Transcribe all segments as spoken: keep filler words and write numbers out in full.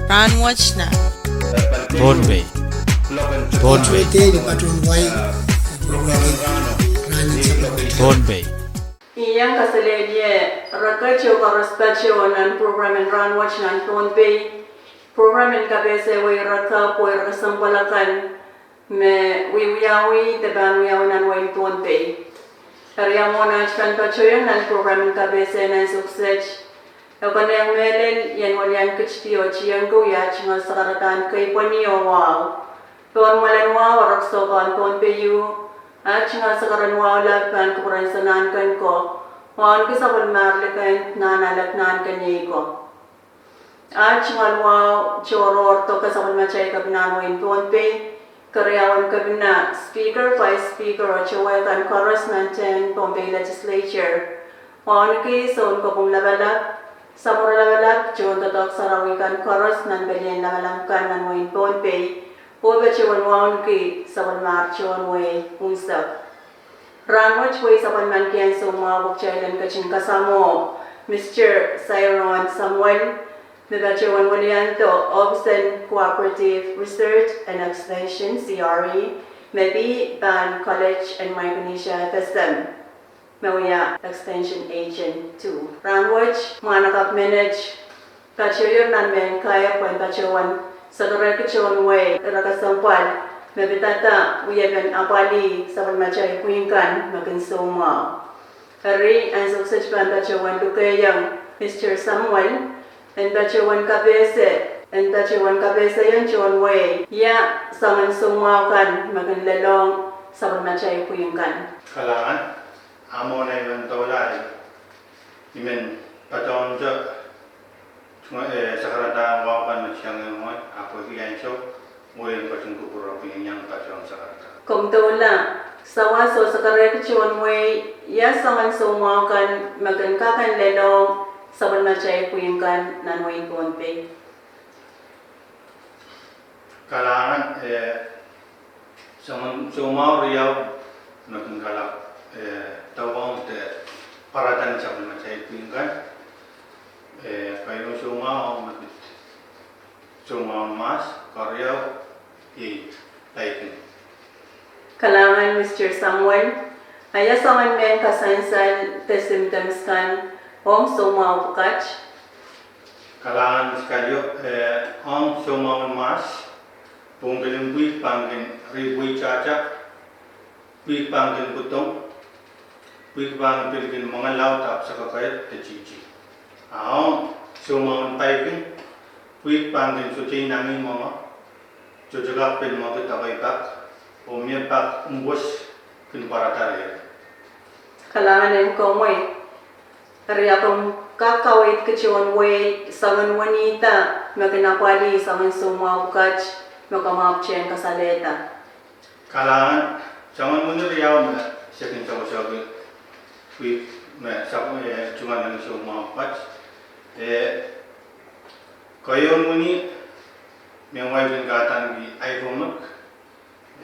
Rahnwet nan Pohnpei. Pohnpei. Pohnpei. Iang kaselehlie reke tohkoaros patoh nan program en Rahnwet nan Pohnpei. Program en kapehse wei reke pwe reke sempwal akan me wiewiawi de pahn wiawi nan wehin Pohnpei. Eri ia mwohn aht pahn patohiong nan program en kapehse nan ansou kiset? E konehng mehlel ien welian kitidi oh tiengki wia aht tungoal sakaradahn keipweni oh wahu. Pohn mwoalen wahu, e rek sohpa en Pohnpei ieu, aht tungoal sakaradahn wahu lap pahn kupwuren Sohn Nahnken ko, wauneki sapwellimahr Likend, Nahnalek, Nahnken, Iei ko. Aht tungoal wahu tohrohr doke sapwellimatail kepina en wehin Pohnpei, keriaun kepina, speaker, vice speaker, oh towe kan koaros nan tehn Pohnpei Legislature. Wauneki sounkopwung lapalap, samworo lapalap, tohndoadoahk sarawi kan koaros nan pelien lamalam kan nan wehin Pohnpei, oh patohwan wauneki sapwellimahr tohn wehi unsek. Rahnwet wei sapwellimanki ansou mwahu pwe kitail en ketin kasamwo Mister Sairon Samuel, me patohwan weliandi ohpis en Cooperative Research and Extension, C R E, me pahn College en Micronesia F S M, me wia Extension Agent two. Rahnwet mwahnakapw menet patohier nan mehn kair pwehn patohwan sekerehki tohn wehi reke sempwal me pidada wiepen apwalih sapwellimatail pwihn kan me kin soumwahu. Eri ansou kiset pahn patohwan lukehiong Mister Samuel en patohwan kapehse, en patohwan kapehsehiong tohn wehi ia soangen soumwahu kan me kin lelohng sapwellimatail pwihn kan. Kalahngan, a mwohn ei men doula, I men patohwan sakaradahn wahu kan me tiengeng wet, ahpw pwehki ansou, oh I en ketin kupwurki iang patohwan sakaradahn. Komw doula, sawas oh sekerehki tohn wehi ia soangen soumwahu kan me kin kak en lelohng sapwellimatail pwihn kan nan wehin Pohnpei. Kalahngan, eh, soangen soumwahu riau me kin kalap, eh, doadoahk de pwarada sapwellimatail pwihn kan, eh, keieu soumwahu me pid soumwahun mwahs, keriau, iei paiking. Kalahngan Mister Samuel, a ia soangen mehn kasansal de symptoms kan ong soumwahu pwukat? Kalahngan Miss Kalio, eh, ong soumwahun mwahs, pwungkilin pwihk pahn kin ripwitahta, pwihk pahn kin pwudong, pwihk pahn pil kin mwenge laud ahpw sekekeiet de titi. A ong soumwahun paiking, pwihk pahn kin sohte inengieng mwenge, sohte kak pil mwekid ekei pak, oh mie pak mwuhwes kin pwarada reh. Kalahngan en komwi. Eri a komw kak kaweidki tohn wehi soangen wenihda me kin apwalih soangen soumwahu pwukat me komw ahpwtehn kasalehda? Kalahngan, soangen wehi riau me se kin sewesehki pwihk me sap-, eh, tungoal soumwahu pwukat. Eh, keieun wehi me wai kin kadaneki ivermec,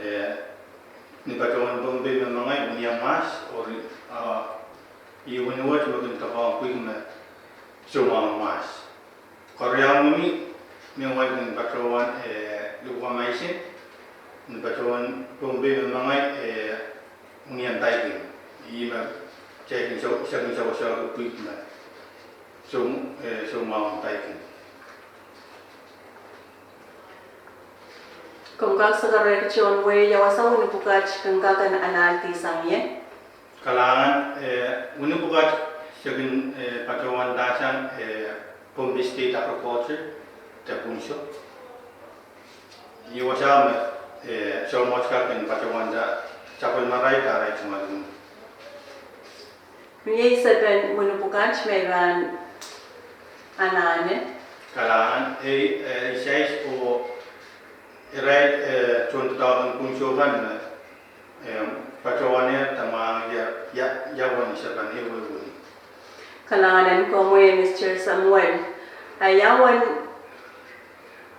eh, ni patohwan Pohnpei me mengei, wehi mwahs, oh ih, ah, ih wehi wet me kin doadoahk pwihk me soumwahun mwahs. Keriaun wehi me wai kin patohwan, eh, lupwamaisin, ni patohwan Pohnpei me mengei, eh, wehi paiking. Ih me se kin sew-, se kin sewesehki pwihk me soum-, eh, soumwahun paiking. Komw kak sekerehki tohn wehi ia wasa wehi pwukat kin kak en alahldi sang ie? Kalahngan, eh, wehi pwukat se kin, eh, patohwanda sang, eh, Pohnpei State Agriculture de kunso. Ih wasa me, eh, soumwahu kak kin patohwanda sapwellimarail arail tungoal wehi. Mie isepen wehi pwukat me I pahn anahne? Kalahngan, eh, eh, I sais oh irail, eh, tohndoadoahk en kunso kan me, eh, patohwanehr de mwahngih ia, ia uwen isepen ehu wehi. Kalahngan en komwi Mister Samuel. A ia uwen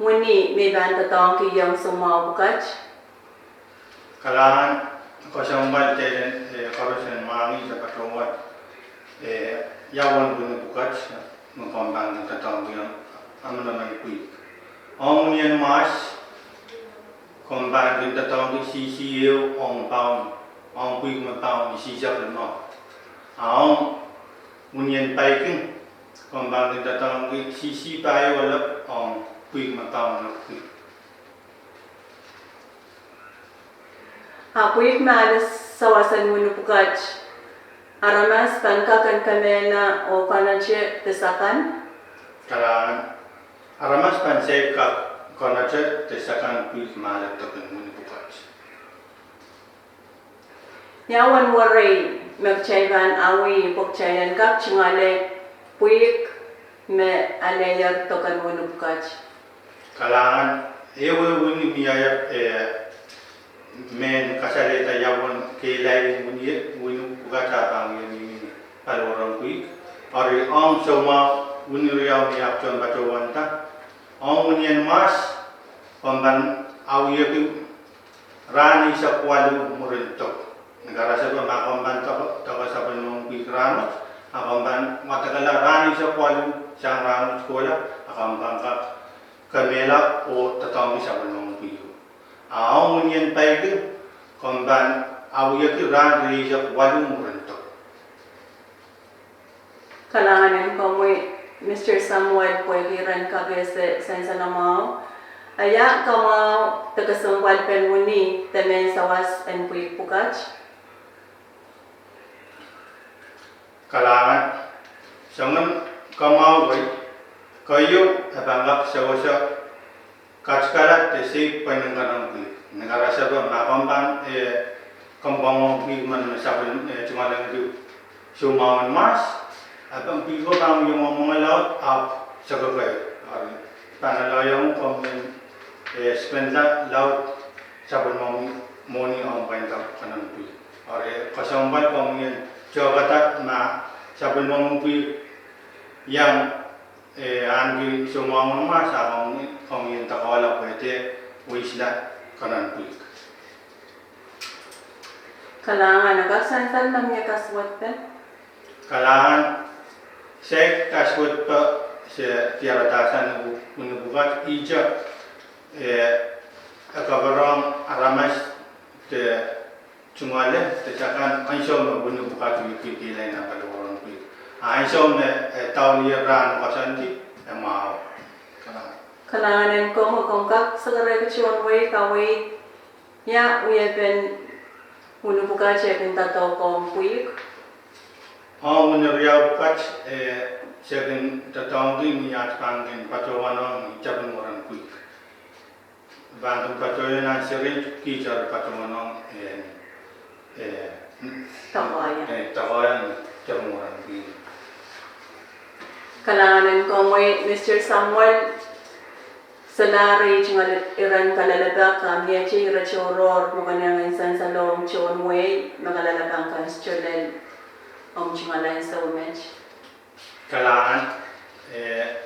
wehi me I pahn doadoahngki iong soumwahu pwukat? Kalahngan, kesempwal kitail en, eh, koaros en mwahngih de patohwan, eh, ia uwen wehi pwukat me komw pahn doadoahngki iong emenemen pwihk. Ong Wunien Mahs, komw pahn kin doadoahngki C C ehu ong paun, ong pwihk me paun isihsek limau. A ong Wunien Paiking, komw pahn kin doadoahngki C C pahieu elep ong pwihk me paun epwiki. A pwihk me ale sawas en wini pwukat, aramas pahn kak en kemehla oh konote de sakan? Kalahngan. Aramas pahn saik kak konote de sakan pwihk me ale dok en wini pwukat. Ia uwen werei me kitail pahn awih pwe kitail en kak tungoale pwihk me aleier dok en wini pwukat? Kalahngan. Ehu wini me ia, eh, mehn kasalehda ia uwen kehlail en wini, wini pwukat a pahn wia mihmi ni paliwar en pwihk. Eri ong soumwahu wini riau me I ahpwtehn patohwanda. Ong Wunien Mahs, komw pahn awieki rahn eisek waluh mwurin dok. Ni karasepe ma komw pahn dok, dok sapwellimomwi pwihk rahnwet, a komw pahn wadekala rahn eisek waluh sang rahnwet kohla, a komw pahn kak kemehla oh doadoahngki sapwellimomwi pwihk. A ong Wunien Paiking, komw pahn awieki rahn rieisek waluh mwurin dok. Kalahngan en komwi, Mister Samuel, pwehki iren kapehse sansalamwahu. A ia kamwahu de kesempwalpen wini de mehn sawas en pwihk pwukat? Kalahngan. Soangen kamwahu wei, keieu e pahn kak sewese katikala de sei pweinen kanohn pwihk. Ni karasepe ma komw pahn, eh, komw kamwahu pwihk men me sapwel, eh, tungoalehng soumwahun Mahs, a pahn pwihko pahn wie mwomwohng laud ahpw sekekei. Eri pahn aloiong komw en, eh, spendla laud sapwellimomwi mwohni ong pweinen kanohn pwihk. Eri kesempwal komwi en tehkada ma sapwellimomwi pwihk iang, eh, ahneki soumwahun Mahs a komwi, komwi en doakohla pwe e dehr weisla kanohn pwihk. Kalahngan. A kak sansal ma mie kasuwedpe? Kalahngan. Saik kasuwedpe se diarada sang ni pwukat, ihte, eh, e kapereng aramas de tungoale de sakan ansou me wini pwukat wihwihki kehlail nan paliwar en pwihk. A ansou me, eh, daulier rahn koasoandi, e mwahu. Kalahngan. Kalahngan en komwi. Komw kak sakarehki tohn wehi kaweid ia wiepen wini pwukat e kin doadoahngki pwihk? Ong wini riau pwukat, eh, se kin doadoahngki ni at pahn kin patohwanohng ni tepin mwuren pwihk. Pahn kin patohwan nan syringe, kihsang patohwanohng, eh, eh, doakohng, eh, doakohng tepin mwuren pwihk. Kalahngan en komwi, Mister Samuel. Solahr iren kalelapak, a mie ire tohrohr me konehng en sansalohng tohn wehi me kalelapak kan solahr ong tungoale ansou met. Kalahngan. Eh,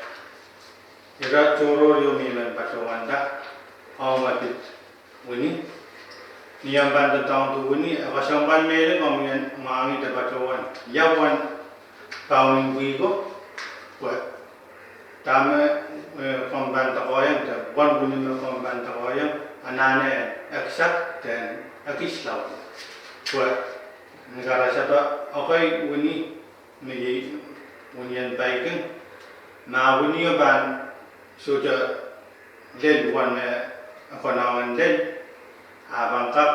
ire tohrohr ieu me I men patohwanda ong wini. Ni omw pahn doadoahngki wini, e kesempwal mehlel komwi en mwahngih de patohwan ia uwen paun en pwihko, pwe dahme, eh, komw pahn doakohng de uwen wini me komw pahn doakohng, anahne eksak de ekis laud. Pwe ni karasepe ekei wini, me iei winien paiking, ma winio pahn sohte lel uwen me e konehng en lel, a pahn kak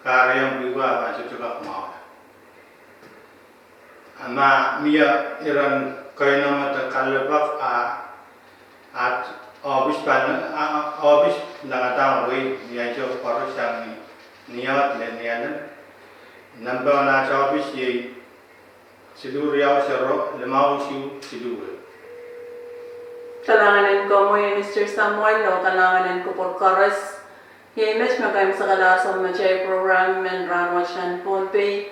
kahrehiong pwihko a pahn sohte kak mwahula. A ma mie iren keinemwe de kalelapak a, at ohpis pahn, a, ohpis langadahr wehi ni ansou koaros sang ni, ni aht lel ni alem. Nempe en at ohpis iei siluh riau sero limau isuh siluh. Kalahngan en komwi, Mister Samuel, oh kalahngan en kupwur koaros. Iei met me kaimwisekala soangen mehn program en rahnwet nan Pohnpei.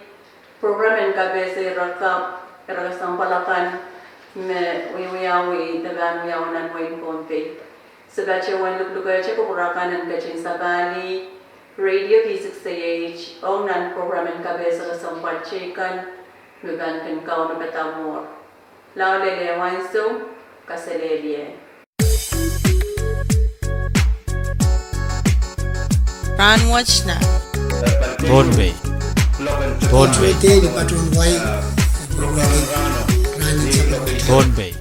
Program en kapehse ire kap, ire kesempwal akan me wiewiawi de pahn wiawi nan wehin Pohnpei. Se patohwan luklukehte kupwur akan en ketin sapahlih Radio V six A H ong nan program en kapehse kesempwal teikan me pahn kin kaunopada mwuhr. Lao lel ansou, kaselehlie. Rahnwet nan Pohnpei. Pohnpei. Twenty-eight patohwan wai. Pohnpei.